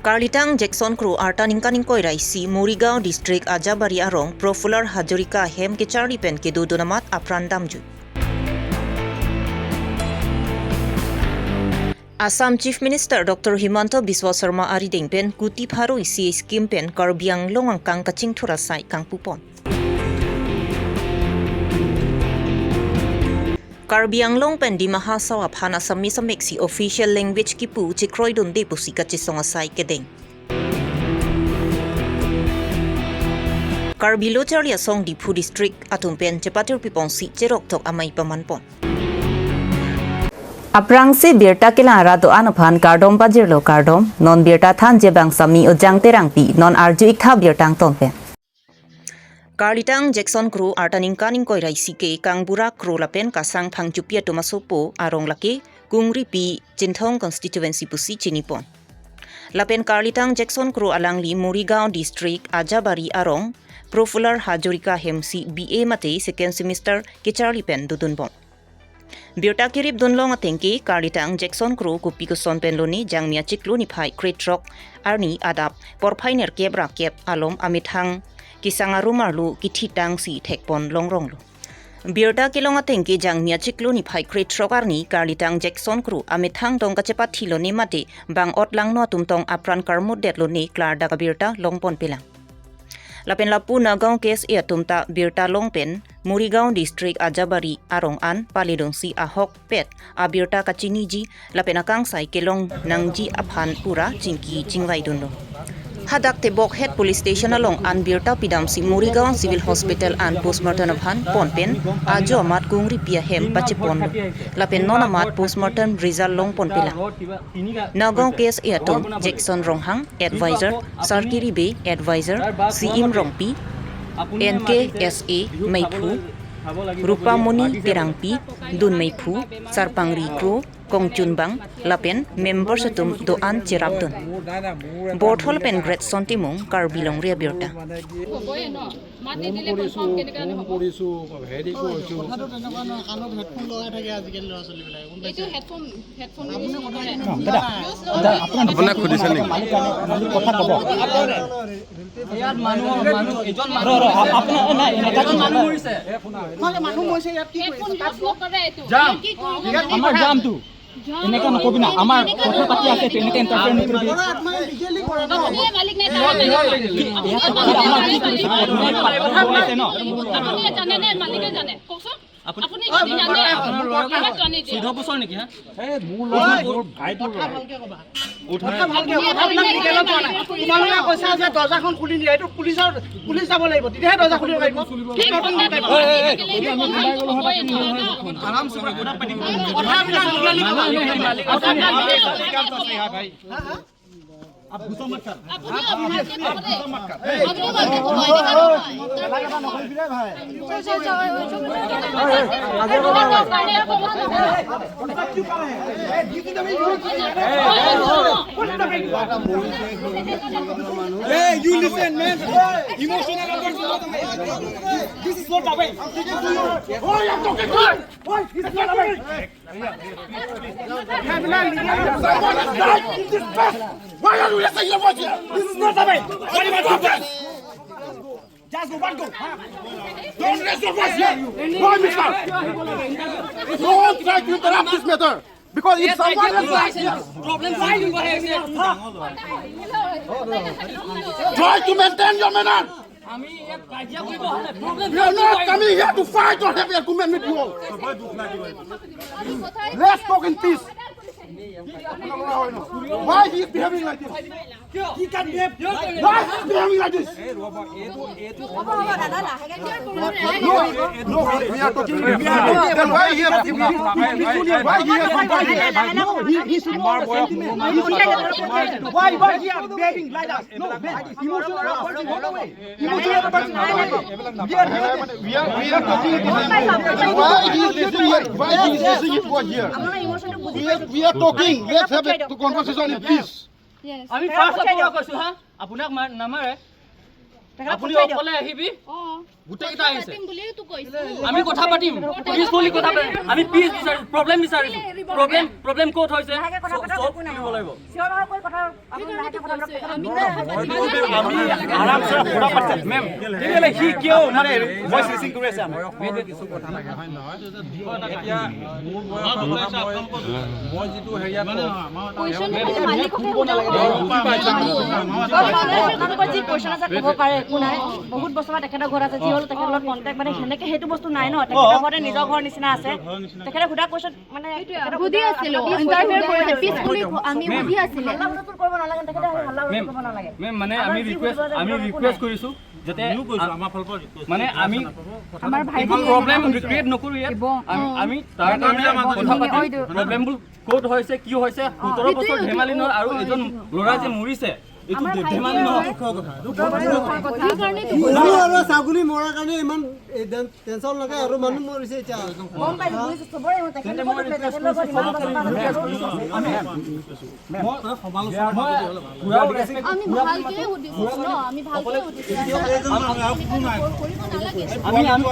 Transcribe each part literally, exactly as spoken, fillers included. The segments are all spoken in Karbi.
Karlitang Jackson Kro arta ningkan ingkoi ra isi Morigaon District Ajabari arong Prafulla Hazarika hem kecharli pen kedodun amat apran damjui. Assam Chief Minister Doctor Himanta Biswa Sarma arideng pen kuti pharo isi scheme pen Karbi Anglong angkang kachingthur asai kangpupon. Karbi Anglong pen Dima Hasao aphan Assamese ameksi official language kipu chekroidunde pusi kachesong asai kedeng. Karbi Lo Charli Asong Diphu District atum pen chepatir piponsi cheroktok amei pamanpon. Aphrangsi birta kelang arat do-an aphan kardom pajirlo kardom, non birta thanji abang Sami Ojang Terangpi, non arju-ik tha birta angton pen. Karlitang Jackson Kro arta ningkan ingkoi ra isi ke Kangbura Kro lapen Kasang Phangchopi atum asopo arong lake Kungripi Chinthong constituency pusi chinipon. Lapen Karlitang Jackson Kro alangli Morigaon District Ajabari arong Prafulla Hazarika hemsi B A mate second semester kecharli pen dodunbom. Birta keripdunlong atengke Karlitang Jackson Kro kopi koson pen lone Jangmi achiklo niphai krethrok arni adap porphai nerkep ra kep alom amethang kesang arum arlo kithitangsi thekpon longronglo. Birta kelong atengke Jangmi achiklo niphai krethrok arni Karlitang Jackson Kro amethang tong kachepathi lone mate bang-ot langno atum tong apran karmutdet lone klardak abirta longponpelang. Lapen lapu Nagaon K S A atum ta birta long pen Morigaon District Ajabari arong an paledunsi ahokpet abirta kachiniji lapen akangsai kelong nangji aphan pura chingki chingvaidunlo. Hadak Tebokhet Police Station along an birta pidamsi Morigaon Civil Hospital an postmortem aphan pon pen ajo amat Kungripi ahem pacheponlo. Lapen non amat postmortem result longponpelang. Nagaon K S A atum Jackson Ronghang, Advisor, Sarkiri Bey, Advisor, Siim Rongpi, N K S A Meiphu, Rupamoni Terangpi, Dun Meiphu, Sarpangri Kro, Kongchunbang, lapen members atum do-an cherapdun. Borthol pen Great Son Timung, Karbi Longri Abirta. মাতি দিলে কনফাৰ্ম কেনেকে হ'ব? কৰিছো, হেৰি কৰিছো। কথাটো তেনেকুৱা নহয়, কাণত হেডফোন লগাই থাকে আজিকালি ল'ৰা ছোৱালীবিলাকে, গম পাইছে? এইটো হেডফোন, হেডফোন ইউজ নকৰে। দাদা, দাদা, আপোনাক আপোনাক সুধিছে নেকি? মালিক জানে, মালিক কথা ক'ব। ইয়াত মানুহ, মানুহ, এজন মানুহ ৰ, ৰ, আপ-, আপোনাৰ, নাই, এনেকা এজন মানুহ মৰিছে। নহ'লে মানুহ মৰিছে, ইয়াত কি হেডফোন কৰিছে? ইউজ নকৰে এইটো। যাম। কি কৰিব? ইয়াত কি আমাৰ কথা জামটো। এনেকা নকবি না, আমাৰ কথা পাতি আছে, তই এনেকে ইণ্টাৰফেয়াৰ নকৰিবি। কৰা, আপোনাৰ লিগেলি কৰা ন? আপুনি মালিক নাই, তাৰ মালিক। কি, ইয়াত কি আমাৰ কি কৰিছে? আপুনি পাতিব ওলাইছে ন? আপুনি জানে নে? মালিকে জানে। কওকচোন। আপুনি আপুনি যদি জানে, কথা, কথা, আমাক জনাই দিয়ে। চৈধ্য বছৰ নেকি, হা? এই মোৰ ল'ৰা, মোৰ ভাইটোৰ কথা ল'ৰা। ভালকে ক'বা। কথা ভালকে ক'বা। আপোনাক লিগেলত যোৱা নাই। তোমালোকে কৈছা যে দৰ্জাখন খুলি দিয়া, এইটো পুলিচৰ, পুলিচ যাব লাগিব, তেতিয়াহে দৰ্জা খুলিব পাৰিব। কি প্ৰব্লেম নাই। এই, এই, এই, এই, আমি সোমাই গ'লো হয়, তাতে কি হয়? আৰামছে কথা পাতিম। কথাবিলাক লিগেলি ক'বা। মালিক, মালিক, মালিক। आप गुस्सा मत कर। आप गुस्सा मत कर। Hey, you listen, man. Emotional. This is not the way. Why you are talking to me? Why? This is not the way. Someone has died in this place. Why are you raising your voice here? This is not the way. What is your voice? Just go, one go. Don't raise your voice here. Why, mister? Don't try to interrupt this matter. Because if someone has died here, problem, why you go ahead here? Try to maintain your manner. আমি ইয়াত কাজিয়া কৰিব অহা নাই। Problem We are not coming here to fight or have argument with you all. Let's talk in peace. Why he is behaving like this? He can behave. Why he is behaving like this? No, no, we are talking. We are talking. Then why he have, why he have, why he have, why he, he should know the sentiment. Why, why he are behaving like that? No, man, emotional person, walk away. Emotional person, walk away. We are here. We are, we are talking to him. Why he is raising it? Why he is raising it for here? We are, we are talking. Let's have a conversation in peace. আমি ফাৰ্ষ্ট পৰা কৈছো, হা? আপোনাক মাৰ-, নামাৰে। তেখেতক আপুনি পঠিয়াই দিয়ক। অকলে আহিবি? অ। গোটেইকেইটা কথা আহিছে। পাতিম বুলিয়েতো কৈছো। আমি কথা পাতিম। পিচফুলি কথা পাতিম। আমি পিচ বিচাৰিছো, প্ৰব্লেম বিচাৰিছো। প্ৰব্লেম, প্ৰব্লেম ক'ত হৈছে? লাহেকে কথা পাতক, চ-, চল্ভ একো নাই। কৰিব লাগিব। চিঞৰ বাখৰ কৰি কথা, আপুনি লাহেকে কথা পাতক। আমি কথা পাতিম। আমি আৰামছে কথা পাতিম। মেম, তেতিয়াহ'লে সি কিয় মানে ভইচ ৰেচিং কৰি আছে আমাৰ? এতিয়া মোৰ বয়স, মই যিটো হেৰিয়াত কওঁ, কুৱেশ্যন মানে মালিকক সোধক। আপোনালোকৰ যি কুৱেশ্যন আছে ক'ব পাৰে, একো নাই। বহুত বছৰ পৰা তেখেতৰ ঘৰত আছে, যি হ'লেও তেখেতৰ লগত কণ্টেক্ট মানে সেনেকে সেইটো বস্তু নাই ন, তেখেতৰ ঘৰতে নিজৰ ঘৰ নিচিনা আছে। তেখেতে সোধা কুৱেশ্যন মানে সেইটোৱে, তেখেতক সুধি সোধা আছিলো, আপোনালোকে ইণ্টাৰভিউ সুধি কৰিছে, আছিলে। পিচফুলি আমি মেম। সুধি আছিলে। হাল্লা হুলস্থুল কৰিব নালাগে, তেখেতে আহি হাল্লা হুলস্থুল মেম, কৰিব নালাগে। মেম, মানে আমাৰ আমি যি ৰিকুৱেষ্ট, সুধিব আছে, আমি আপোনালোকে ৰিকুৱেষ্ট নাই। কৰিছো যাতে ময়ো কৰিছো, আ-, আমাৰ ফালৰ পৰা ৰিকুৱেষ্ট মানে কৰিছো। আমি আমাৰ ভাইটি ইমান প্ৰব্লেম আহিলে ক্ৰিয়েট নকৰোঁ ইয়াত। দিব। আমি, অ। আমি তাৰ কাৰণে আমি কথা পাতিম। অ, এইটো। প্ৰব্লেমবোৰ ক'ত হৈছে, কি হৈছে, অ, সোতৰ বছৰ এইটোৱে, ধেমালি এইটো, নহয়। আৰু অ, এজন এইটো। ল'ৰা যে মৰিছে, এইটো আমাৰ ধে-, ভাইটি ধেমালি নহয়। হয়। দুখৰ কথা, দুখৰ কথা। দুখৰ কথা। কি কাৰণে দুখ? গৰু আৰু ছাগলী মৰাৰ কাৰণে ইমান, এই, টেন-, টেনচন লাগে আৰু মানুহ মৰিছে এতিয়া। গম পাইছো, বুজিছো, চবৰে মতে। তেখেতে মই ৰিকুৱেষ্ট কৰিছো, তেখেতৰ লগত ইমান বছৰ পৰা আমি মেম, মই, মই পুৰা ৰেচপেক্ট, আমি পুৰা ভালকে সুধিছো ন, আমি ভালকে সুধিছো। কৰিব নালাগে। আমি, আমি,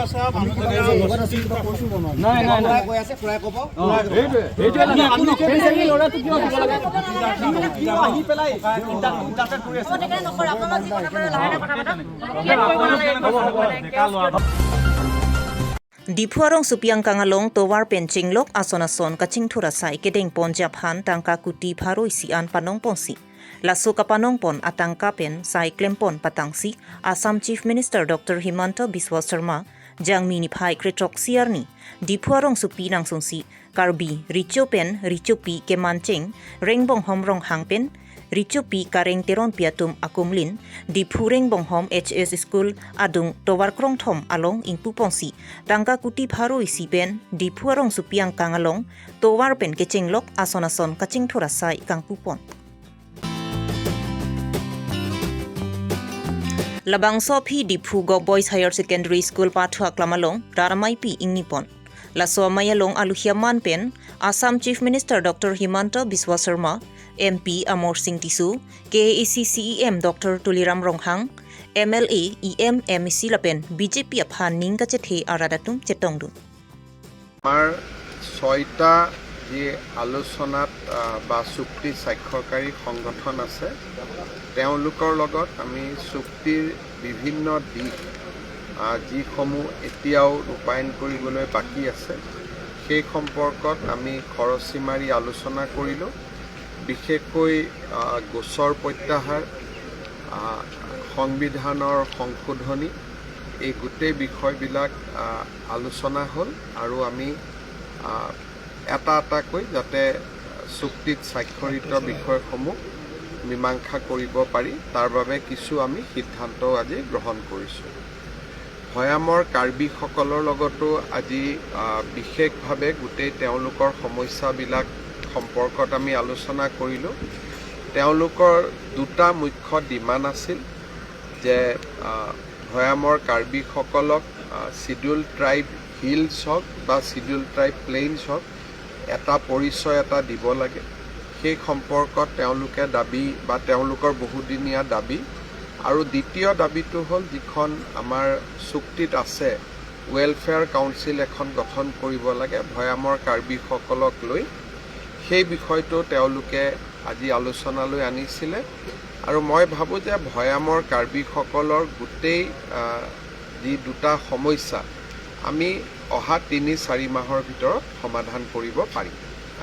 নাই, নাই, নাই। খুৰাই কৈ আছে, খুৰাই ক'ব। অ, এইটোৱে, এইটোৱে লাগে। আমি ল'ৰাটো কিয় দিব লাগে? কিয় আহি পেলাই ইণ্টাৰ-, ইণ্টাৰপ্ৰেট কৰি আছে? Diphu arongsopi angkang along tovar pen chenglok ason ason kachingthur asai kedengponji aphan tangka kuti pharo isi an panongponsi, laso kapanongpon atangka pen sai klempon patangsi Assam Chief Minister Doctor Himanta Biswa Sarma Jangmi niphai kre throksi arni Diphu arongsopi nangsunsi Karbi Richo pen Richopi Kemancheng Rengbonghom Ronghang pen Richopi Kareng Teronpi atum akumlin Diphu Rengbonghom H S School adung tovar krongthom along ingpuponsi tangka kuti pharo isi pen Diphu arongsopi angkang along tovar pen kechenglok ason ason kachingthur asai kangpupon. Labangso aphi Diphu Govt Boys Higher Secondary School pathu aklam along rar ameipi ingnipon. Laso amei along alohi aman pen Assam Chief Minister Doctor Himanta Biswa Sarma, M P Amarsing Tisso, K A A C C E M Doctor Tuliram Ronghang, M L A, E M, M A C lapen B J P aphan ning kachethe arat atum chetongdun. আমাৰ ছয়টা যি আলোচনাত, আহ, বা চুক্তি স্বাক্ষৰকাৰী সংগঠন আছে, তেওঁলোকৰ লগত আমি চুক্তিৰ বিভিন্ন দিশ, আহ, যিসমূহ এতিয়াও ৰূপায়ণ কৰিবলৈ বাকী আছে, সেই সম্পৰ্কত আমি খৰচী মাৰি আলোচনা কৰিলোঁ। বিশেষকৈ, আহ, গোচৰ প্ৰত্যাহাৰ, আহ, সংবিধানৰ সংশোধনী, এই গোটেই বিষয়বিলাক, আহ, আলোচনা হ'ল আৰু আমি, আহ, এটা এটাকৈ যাতে চুক্তিত স্বাক্ষৰিত বিষয়সমূহ মীমাংসা কৰিব পাৰি, তাৰ বাবে কিছু আমি সিদ্ধান্ত আজি গ্ৰহণ কৰিছোঁ। ভৈয়ামৰ কাৰ্বিসকলৰ লগতো আজি, আহ, বিশেষভাৱে গোটেই তেওঁলোকৰ সমস্যাবিলাক সম্পৰ্কত আমি আলোচনা কৰিলোঁ। তেওঁলোকৰ দুটা মুখ্য ডিমাণ্ড আছিল যে, আহ, ভৈয়ামৰ কাৰ্বিসকলক, আহ, Scheduled Tribe Hills হওক বা Scheduled Tribe Plains হওক, এটা পৰিচয় এটা দিব লাগে। সেই সম্পৰ্কত তেওঁলোকে দাবী বা তেওঁলোকৰ বহুদিনীয়া দাবী। আৰু দ্বিতীয় দাবীটো হ'ল, যিখন আমাৰ চুক্তিত আছে, ৱেলফেয়াৰ কাউন্সিল এখন গঠন কৰিব লাগে ভৈয়ামৰ কাৰ্বিসকলক লৈ। সেই বিষয়টো তেওঁলোকে আজি আলোচনালৈ আনিছিলে। আৰু মই ভাবোঁ যে ভৈয়ামৰ কাৰ্বিসকলৰ গোটেই, আহ, যি দুটা সমস্যা, আমি অহা তিনি চাৰি মাহৰ ভিতৰত সমাধান কৰিব পাৰিম।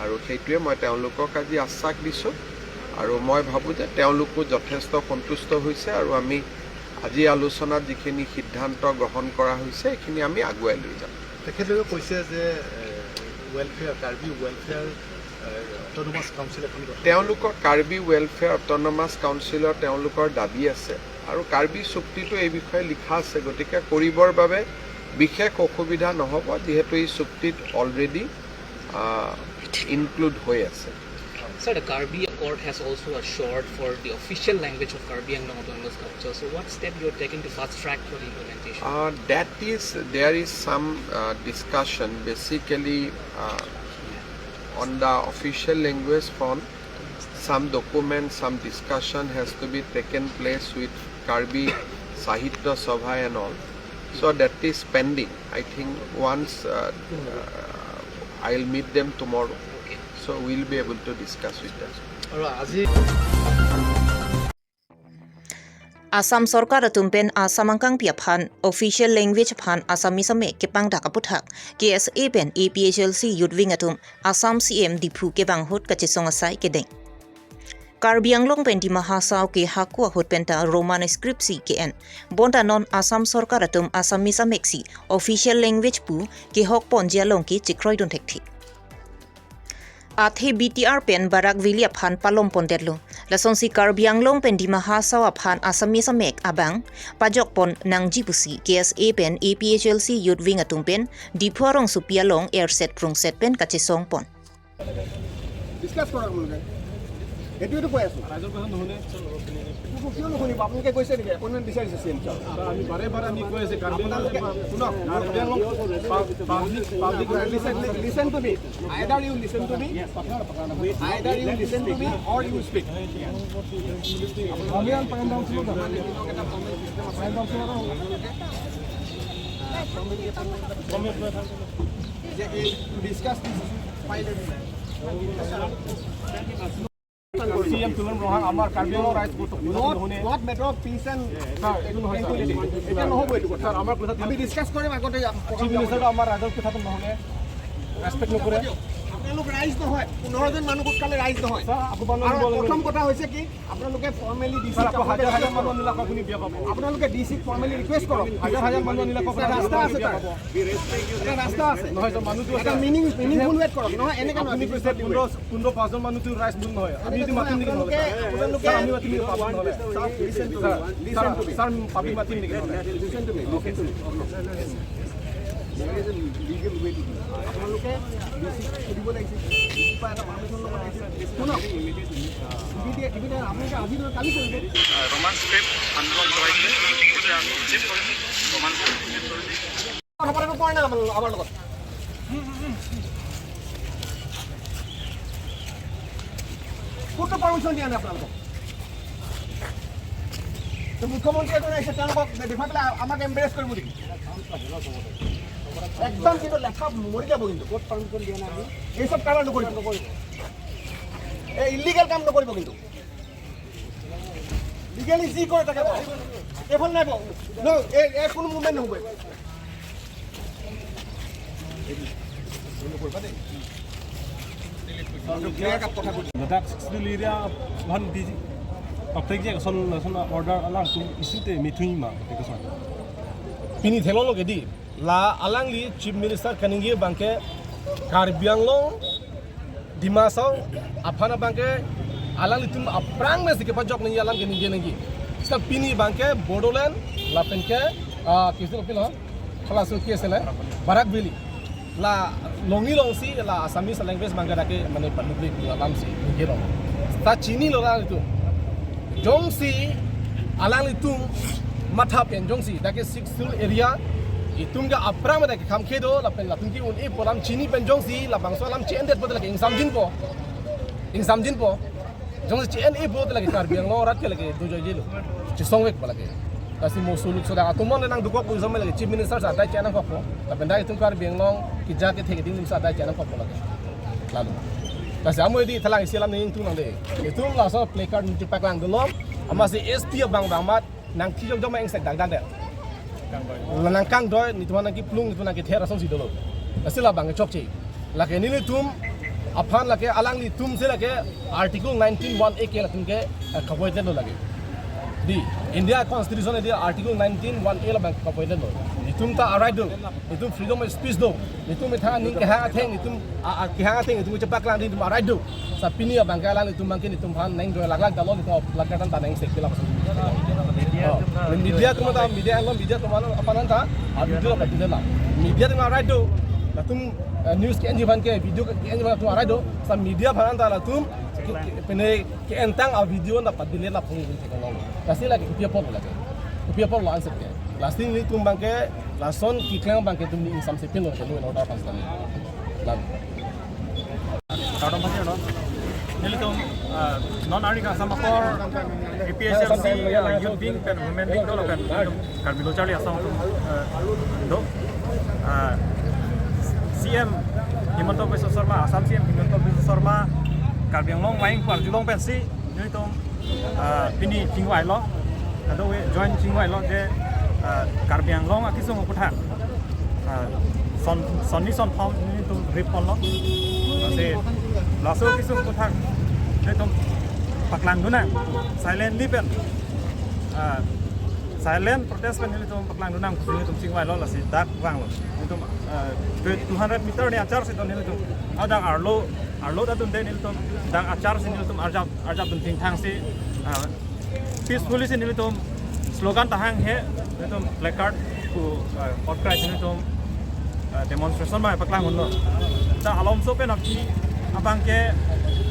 আৰু সেইটোৱে মই তেওঁলোকক আজি আশ্বাস দিছোঁ। আৰু মই ভাবোঁ যে তেওঁলোকো যথেষ্ট সন্তুষ্ট হৈছে আৰু আমি আজি আলোচনাত যিখিনি সিদ্ধান্ত গ্ৰহণ কৰা হৈছে, সেইখিনি আমি আগুৱাই লৈ যাম। তেখেতলোকে কৈছে যে, এ, ৱেলফেয়াৰ, কাৰ্বি ৱেলফেয়াৰ, এ, অট'নমাছ কাউন্সিল এখন গঠন তেওঁলোকৰ কাৰ্বি ৱেলফেয়াৰ অট'নমাছ কাউন্সিলৰ তেওঁলোকৰ দাবী আছে আৰু কাৰ্বি চুক্তিটো এই বিষয়ে লিখা আছে, গতিকে কৰিবৰ বাবে বিশেষ অসুবিধা নহ'ব, যিহেতু এই চুক্তিত অলৰেডি, আহ, ইনক্লুড হৈ আছে। Sir, the Karbi Accord has also assured for the official language of Karbi Anglong Autonomous Council. So, what step you are taking to fast track for the implementation? Uh, that is, there is some, uh, discussion basically, uh, on the official language front. Some document, some discussion has to be taken place with Karbi Sahitya Sabha and all. So that is pending. I think once uh, uh, I'll meet them tomorrow. So we'll be able to discuss with them. Assam sorkar atum pen Assam angkangpi aphan official language aphan Assamese amek kepangdak aputhak K S A pen A P H L C Youth Wing atum Assam C M Diphu kevang ahut kachesong asai kedeng. Karbi Anglong pen Dima Hasao ke hako ahut penta Roman script si ke-en. Bonta non Assam sorkar atum Assamese amek si official language pu kehok ponji along ke chekroidun thekthe. Athe B T R pen Barak Valley aphan palom pondetlo. Lasonsi Karbi Anglong pen Dima Hasao aphan Assamese amek abang pajok pon nangji pusi K S A pen A P H L C Youth Wing atum pen Diphu arongsopi along erset prungset pen kachesong pon. Discuss কৰক আপোনালোকে। এইটোৱেতো কৈ আছো। ৰাইজৰ কথা নুশুনে। এইটো কিয় নুশুনিব? আপোনালোকে কৈছে নেকি? এপইণ্টমেণ্ট বিচাৰিছে চি এম ছাৰ। ছাৰ, আমি বাৰে বাৰে আমি কৈ আছে, কাৰ্বি আংলং, শুনক, Karbi Anglong public, public, listen, listen to me. Either you listen to me, either you listen to me or you speak. Discuss this issue. C M তুলন ৰংহাং আমাৰ কাৰ্বি আংলং ৰাইজ গোট Not, not matter of peace and sir, এইটো নহয়, sir. tranquility। এতিয়া নহ'ব এইটো কথা। ছাৰ, আমাৰ কথাটো আমি ডিছকাছ কৰিম আগতে। চিফ মিনিষ্টাৰটো আমাৰ ৰাইজৰ কথাটো নুশুনে, ৰেচপেক্ট নকৰে। আপোনালোক ৰাইজ নহয়, পোন্ধৰ জন মানুহ গোট খালে ৰাইজ নহয়। ছাৰ, আকৌ মানুহ আৰু আনিব লাগিব। প্ৰথম কথা হৈছে কি, আপোনালোকে ফৰ্মেলি ডি ছাৰ, আকৌ হাজাৰ হাজাৰ মানুহ আনিলে আকৌ আপুনি বেয়া পাব। আপোনালোকে ডি চিক ফৰ্মেলি ৰিকুৱেষ্ট কৰক। হাজাৰ হাজাৰ মানুহ আনিলে আকৌ এটা ৰাস্তা আছে তাৰ। এটা ৰাস্তা আছে। নহয়, ছাৰ, মানুহটো এটা মিনিং, মিনিংফুল ৱেত কৰক। নহয়, এনেকে নহয়। আপুনি কৈছে পোন্ধৰ, পোন্ধৰ পাঁচজন মানুহটো ৰাইজ মানুহ নহয়। আমি যদি মাতিম নেকি? আপোনালোকে, আপোনালোকে ছাৰ, আমি মাতিম নেকি? পাব্লিক নহয়। Sir, Listen to me. Sir, Listen to me. Sir, public মাতিম নেকি? Listen to me. Listen to me. There is a legal way to do it. আপোনালোকে ডি চিক সুধিব লাগিছিল। কিবা এটা পাৰ্মিশ্যন ল'ব লাগিছিল। শুনক। ইমিডিয়েট, ইমিডিয়েট আপোনালোকে আজি নহয়, কালি কৰিব। ৰোমান স্ক্ৰিপ্ট আন্দোলন চলাইছিলে, এতিয়া আমি ৰিচিভ কৰিছোঁ ৰোমান স্ক্ৰিপ্ট। কথা পাতিব পৰা নাই আমাৰ, আমাৰ লগত। কোনটো পাৰ্মিশ্যন দিয়া নাই আপোনালোকক? তো মুখ্যমন্ত্ৰী এজন আহিছে, তেওঁলোকক দেখুৱাই পেলাই আমাক এম্বাৰেছ কৰিব নেকি? একদম কিন্তু লেঠা মৰি যাব কিন্তু। ক'ত পাৰ্মিশ্যন দিয়া নাই? এই চব কাম নকৰিব। এই ইলিগেল কাম নকৰিব কিন্তু। লিগেলি যি কৰে তাকে কওক। এইখন নাই বাবু। ন, এই, এই কোনো মুভমেণ্ট নহ'ব। Ladak sixth schedule area one D G, public je action, action order alangtum isite methunji ma, itu sa. Pini thelo lo kedi, la alangli Chief Minister kaningje abangke Karbi Anglong, Dima Hasao aphan abangke alanglitum aphrang mesi kepajok nangji alam keningje nangji. Seta pini abangke Bodoland lapen ke, ah, kisil pilo, kalasu kisil, Barak Valley. La longni longsi la Assamese language abangke dak ke mane public alam si ningje rong. Ta chinilo la itu. Jongsi alanglitum matha pen jongsi dak ke sixth schedule area itum ke aphrang dak ke kham khedo lapen latum ke un-e pu alam chini pen jongsi labangso alam che-endet pu lake ingsamjinpo. Ingsamjinpo. Jongsi che-en-e pu lake Karbi Anglong arat ke lake dojoijelo. Chesongvek pu lake. Lasi mo suluk soda atum mon nangdukok pu jom lake Chief Minister sa dai che-en nangkokpo. Lapen dak itum Karbi Anglong keja kethe keding sa dai che-en nangkokpo lake. Lalu. Lasi amo edi thalang isi alam ningtung nangde. Itum laso placard nangchepaklang dolo. Amatsi S P abang abang amat nangthijok jok ma engsek dakdak det. La nangkangdoi, netum nangkiplung, netum nangkether asonsi dolo. Lasi labang chokche. Lake nelitum aphan lake alanglitum si lake Article nineteen one A ke latum ke, eh, kavoided lo lake. Di India Constitution di Article nineteen one A labang kavoided lo. Netum ta a right do. Netum freedom of speech do. Netum methang aning kehang atheng, netum a, a, kehang atheng netum chepaklang di netum a right do. Seta pini abangke alanglitum abangke netum aphan neng doi laklak dalo, netum laklak dan ta neng sek pilak. Oh, media atum ta, media along, media atum along aphan ta a video papadele la. Media atum a right do. Latum, eh, news ke-enji aphan ke, video ke-enji aphan latum a right do. Seta media aphan ta latum ke, ke, pine ke-entang a video ta papadele la phone gun tekong. Lasi lake kopi apot lake. Kopi apot lo answer ke. Lasi netum abangke lason keklem abangke netum ingsamse pinlo ke law and order aphan setame. Lalu. Nelitum, ah, non arni kangsam apor A P H L C, ah, youth wing pen women wing dolo pen nelitum Karbi Lo Charli Asong atum, ah, do, ah, C M Himanta Biswa Sarma, Assam C M Himanta Biswa Sarma Karbi Anglong vangji pu arjulong pensi nelitum, ah, pini chingvailo, kado-kave join chingvailo je, ah, Karbi Anglong akesung aputhak, ah, son, sonni sonthom nelitum rip ponlo. Lasi laso akesung aputhak nelitum paklangdun nang, silently pen, ah, silent protest pen nelitum paklangdun nang, nelitum chingvailo, lasi dak vanglo. Nelitum, ah, two hundred meter ni achar si to nelitum, ah, dak arlo, arlo ta dunde nelitum, dak achar si nelitum arjap, arjapdun thingthang si, ah, peacefully si nelitum slogan ta hanghe, nelitum placard pu, ah, outcry si nelitum, ah, demonstration ma paklangdunlo. Ta alomso pen aphi abang ke,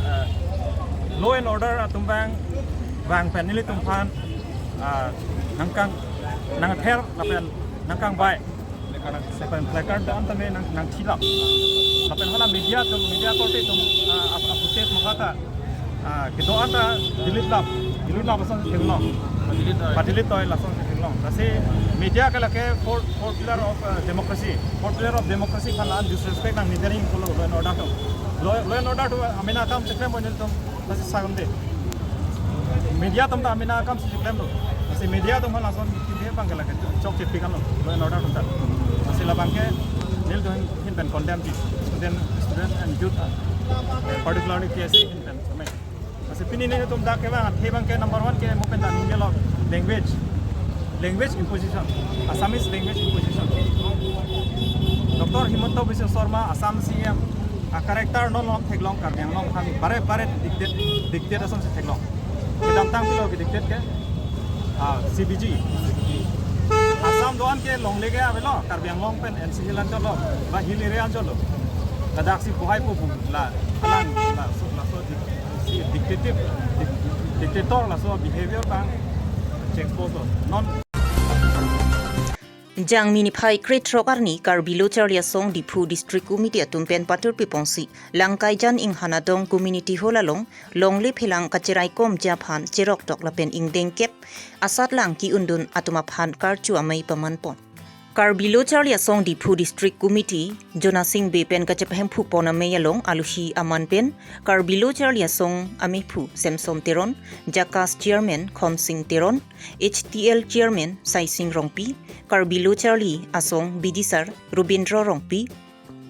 ah, law and order atum abang, abang pen nelitumphan, ah, nangkang, nangther lapen nangkangvai. Lapen placard do-an tame nang, nangthilap. Lapen hala media atum, media korte atum, ah, ap-, apute atum hata, ah, kedo-an ta delete lap, delete lap ason theklong. Delete lap. Pa-delete toi lason theklong. Lasi media ke lake four, four pillar of, ah, democracy. Four pillar of democracy aphan la disrespect nang nidering pulo law and order atum. Law, law and order atum amena akam cheklem bo nelitum. Lasi sagon de. Media atum ta amena akam si klemlo. Lasi media atum aphan lason kibi abang ke lake chokche pi kanlo, law and order atum ta. Lasi labang ke nelitum ahin pen condemn ji. Student, student and youth, ah, particularly T S A ahin pen kami. Lasi pini nelitum dak kevang, athe abang ke number one ke mo pen ta ningje lo, language. Language imposition, Assamese language imposition. Doctor Himanta Biswa Sarma, Assam C M, a-character non non theklong, Karbi Anglong kami bare bare dictate, dictate ason si theklong. Kedamtang pulo ke dictate ke, ah, C B G. Assam do-an ke longle ke avelo, Karbi Anglong pen N C Hills anchot lo, ba hill area anchot lo. Ladak si bohai po bung la, alang laso, laso dic-, si dictative, dic-, dictator laso behavior abang che-expose lo. Non Jangmi niphai krethrok arni Karbi Lo Charli Asong Diphu District Committee atum pen patur pipongsi Langkaijan Inghan Adong Community Hall along longle phelang kacheraikomji aphan cheroktok lapen ingdeng kep asatlang ki-undun atum aphan karchu amei pamanpon. Karbi Lo Charli Asong Diphu District Committee Jonasing Bey pen kachepahemphupon amei along aluhi aman pen Karbi Lo Charli Asong amephu Samson Teron, JACAS Chairman Khonsing Teron, H T L Chairman Saising Rongpi, Karbi Lo Charli Asong B D sir Robindro Rongpi,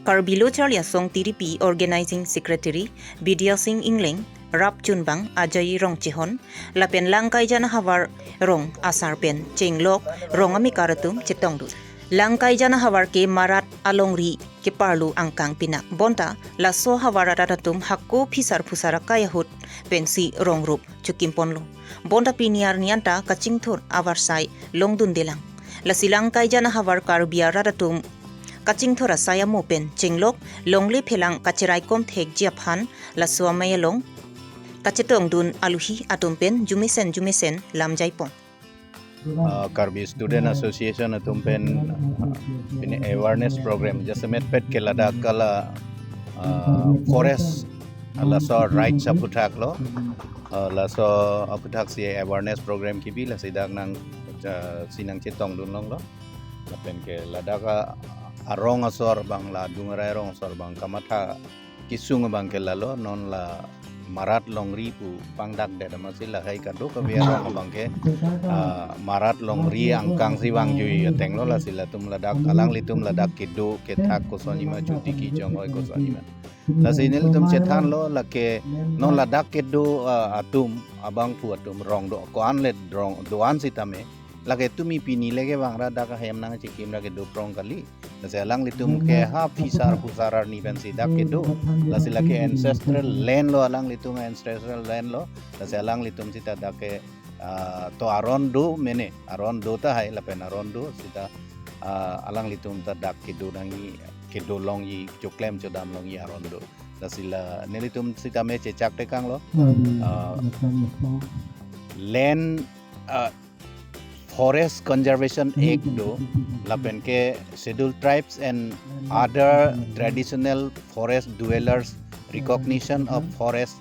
Karbi Lo Charli Asong T D P Organizing Secretary Bidya Sing Ingleng, Rap Chunbang Ajay Rongchehon, lapen Langkaijan ahavar rong asar pen chenglok rong amekar atum chetongdun. Langkaijan ahavar ke marat alongri keparlu angkang pinak. Bonta laso ahavar arat atum hako phisar phusar akai ahut pensi rong rup chukimponlo. Bonta pini arni anta kachingthur avarsai longdundelang. Lasi Langkaijan ahavar Karbi arat atum kachingthur asai amo pen chenglok longle phelang kacheraikom thekji aphan laso amei along kachetongdun aluhi atum pen jumesen jumesen lamjaipon. Uh, Karbi Student Association atum pen, uh, pini awareness program jasemet pet ke ladak kala, uh, forest, uh, laso rights aputhak lo, uh, laso aputhak si awareness program kibi, lasi dak nang, uh, si nangchetongdun longlo. Lapen ke ladak a-, arong asor abang, la adung arai arong asor abang kamatha kesung abang ke lalo, non la marat longri pu pangdakdet amatsi lahai kadokave arong abang ke, ah, marat longri angkang si vangjui atenglo, lasi latum ladak, alanglitum ladak kedo kethak kosonji ma, chuti kejong oi kosonji ma. Lasi nelitum chethanlo, lake non ladak kedo, ah, atum abangphu atum rong do, ko-an le rong do-an sitame, lake tumi pini leke vangra dak ahem nangchekim ra kedo prong kali. Lasi alanglitum ke ha phisar phusar arni pensi dak kedo. Lasi lake ancestral land lo, alanglitum ancestral land lo. Lasi alanglitum sita dak ke, ah, to aron do mene, aron do tahai lapen aron do sita, ah, alanglitum ta dak kedo nangji, kedo longji, choklem chodam longji aron do. Lasi la nelitum sitame chechak tekanglo. Ah, land, ah, Forest Conservation Act do, lapen ke Scheduled Tribes and Other Traditional Forest Dwellers Recognition of Forest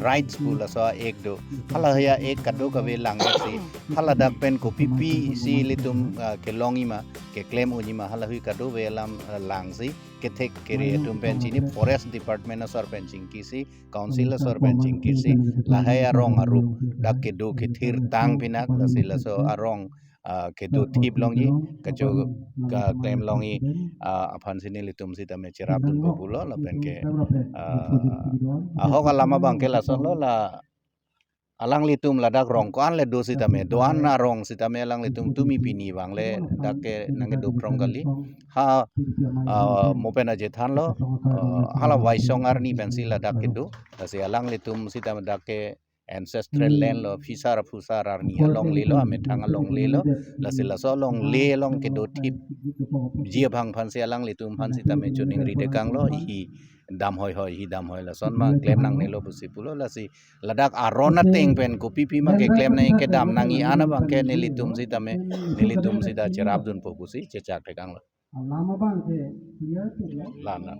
Rights pu laso a-act do. Hala act kadokave langsi, hala dak pen kopipi si ilitum, ah, kelongji ma, keklem unji ma, halahui kadokave alam, ah, langsi, kethek kere atum pen chini, Forest Department asor pen chingkisi, Council asor pen chingkisi, lahai arong arup dak kedo kethir tang pinak, lasi laso arong, ah, kedo thip longji, kacho keklem longji, ah, aphansi nelitum sitame cherapdunpo pulo, lapen ke, ah, ahok alam abang ke lasonlo, la alanglitum ladak rong ko-an le do sitame, do-an arong sitame alanglitum tumi pini vangle dak ke nangkedo phrong kali. Ha, ah, mo pen ajethanlo, ah, hala Waisong arni pensi ladak kedo, lasi alanglitum sitame dak ke ancestral land lo, phisar aphusar arni alongle lo, amethang alongle lo, lasi laso alongle along kedo thipji abang aphansi alanglitum aphan sitame choningri dekanglo, ihi dam hoi hoi, ihi dam hoi lason ma klem nangnelo pusi pulo, lasi ladak aron ateng pen kopipi ma keklem nangji, kedam nangji an abang ke nelitum sitame, nelitum sita cherapdunpo pusi chechak dekanglo. Alam abang ke clear clear. Lana.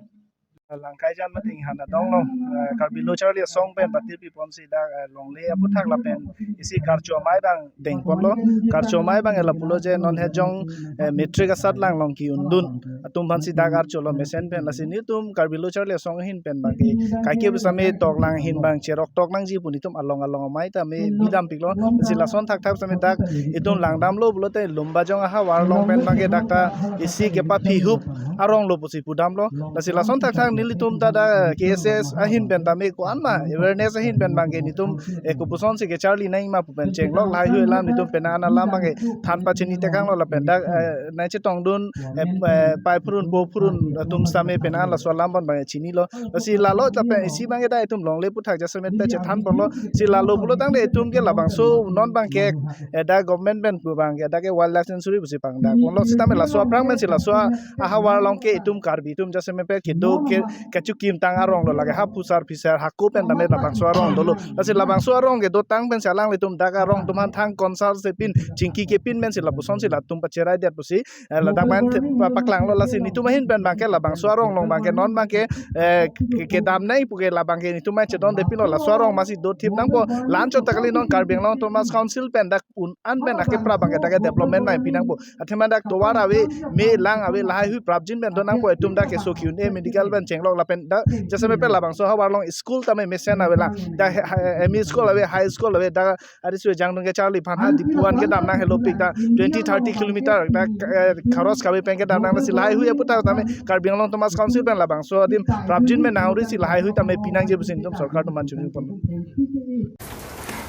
Langkaijan Matinghan adong along, eh, Karbi Lo Charli Asong pen patir piponsi dak, eh, longle aputhak lapen isi karcho amei abang dengponlo. Karcho amei abang ke lapulo je non hejong, eh, matric asatlang along ki-undun atum aphansi dak archolo mesen pen, lasi nelitum Karbi Lo Charli Asong ahin pen abang ke kaike pu sitame toklang ahin abang cherok tok nangji pu nelitum along along amei tame bidampiklo. Lasi lason thakthak sitame dak itum langdamlo pulote Lumbajong ahavar along pen abang ke dak ta isi kepaphihup arong lo pusi pudamlo. Lasi lason thakthak nelitum ta dak K S S ahin pen tame ko-an ma awareness ahin pen abang ke nelitum, eh, kopuson si kecharli nangji ma pu pen chenglok lahai hui alam nelitum penang an alam abang ke than pachini tekanglo, lapen dak, eh, nangchetongdun, eh, eh, pai phurun po phurun atum sitame penang an laso alam abang ke chinilo. Lasi lalo lapen isi abang ke dak itum longle aputhak jasemet pen chethanponlo. Si lalo pulo tangte itum ke labangso non abang ke, eh, dak government pen pu abang ke dak ke wildlife sanctuary pusi pangdakponlo, sitame laso aphrang pensi laso ahavar along ke itum Karbi atum jasemet pen kedo ke kachikim tang arong lo, lake ha phusar phisar hako pen tame labangso arong dolo. Lasi labangso arong kedotang pensi alanglitum dak arong atum aphan thang konsar sepin chingki kepin pensi lapuson si latum pacherai det pusi, eh, ladak pen the-, pa-, paklanglo. Lasi nelitum ahin pen abang ke labangso arong along abang ke non abang ke, eh, ke-, kedam nangji pu ke labang ke nelitum mai chedondepinlo, laso arong masi do thip nangpo, la-an chot ta kali, non Karbi Anglong Autonomous Council pen dak un an pen akepra abang ke dak ke development mai pinangpo. Athema dak tovar ave, me lang ave, lahai hui prapjin pen do nangpo, itum dak keso ki-un-e medical pen chenglok lapen dak jasemet pen labangso ahavar along school tame mesen avelang. Dak ha-, ha-, M E school ave, high school ave, dak ari sue jangdun kecharli aphan ha Diphu an kedam nang helopik, dak twenty thirty kilometer dak, eh, kharos kave pen kedam nang, lasi lahai hui aputhak tame Karbi Anglong Autonomous Council pen labangso adim prapjin pen nangrisi lahai hui tame pinangji pusi nelitum sorkar atum aphan choningriponlo.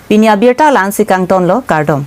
Pini abirta la-ansi kangtonlo, kardom.